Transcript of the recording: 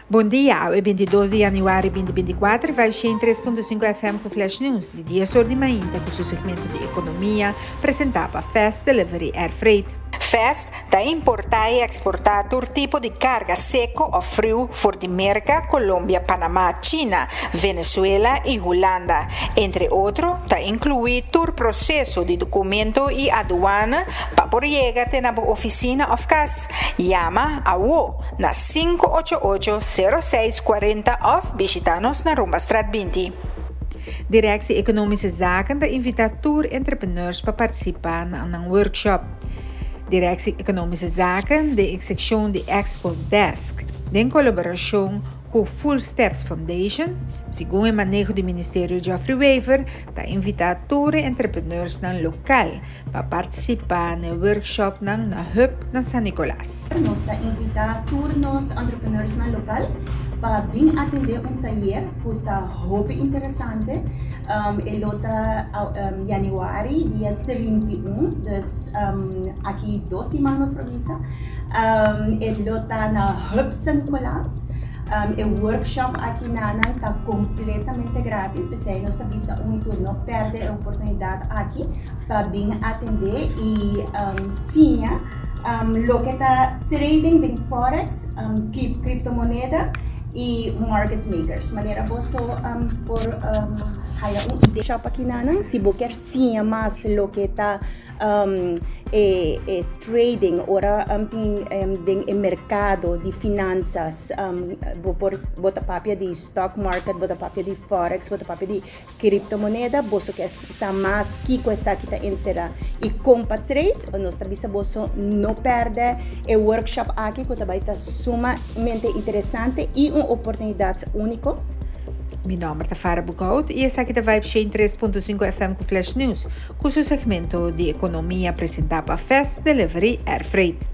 Bon dia, awe 22 di januari 2024, Vibe 103.5 FM ku Flash News di 10 or di mainta ku su segmento di ekonomia presentá pa Fast Delivery Air Freight. Fast ta importá i eksportá tur tipo di karga seko òf friu for di Merka, Kolombia, Panamá, China, Venezuela i Hulanda. Entre otro, ta inkluí tur proseso di dokumento i aduana pa por yega te na bo ofisina òf kas. Yama awo na 588 06 40 òf bishitá nos na Rumbastraat 20. Directie Economische Zaken ta invitá tur entrepreneurs pa partisipá na nan workshop. Directie Economische Zaken den e sekshon di Expo Desk, den kolaborashon ku Full Steps Foundation, segun e maneho di Ministerio Geoffrey Wever, ta invitá tur e entrepreneursnan lokal pa partisipá na e workshopnan na Hub na San Nicolas. Nos ta invitá tur nos entrepreneursnan lokal pa bin atendé un tayer ku ta hopi interesante. E lo ta januari dia 31, dus aki dos siman nos por bisa. E lo ta na Hub San Nicolas. E workshop aki nanan ta kompletamente gratis, p'esei nos ta bisa un i tur no pèrdè e oportunidat aki pa bin atendé i siña loke ta trading den forex, kriptomoneda i market makers. Manera boso por haya un idea. Workshop aki nanan, si bo kier siña mas loke ta e e trading ora tin den e merkado di finansas bo por bo ta papia di stock market bo ta papia di forex bo ta papia di kriptomoneda boso ke sa mas kiko esaki ta enserá i kon pa trade nos ta bisa boso no pèrdè e workshop aki ku ta bai ta sumamente interesante i un oportunidat úniko. Mi nòmber ta Farah Boekhout i esaki ta Vibe 103.5 FM ku Flash News. Ku su segmento di ekonomia presentá pa Fast Delivery Air Freight.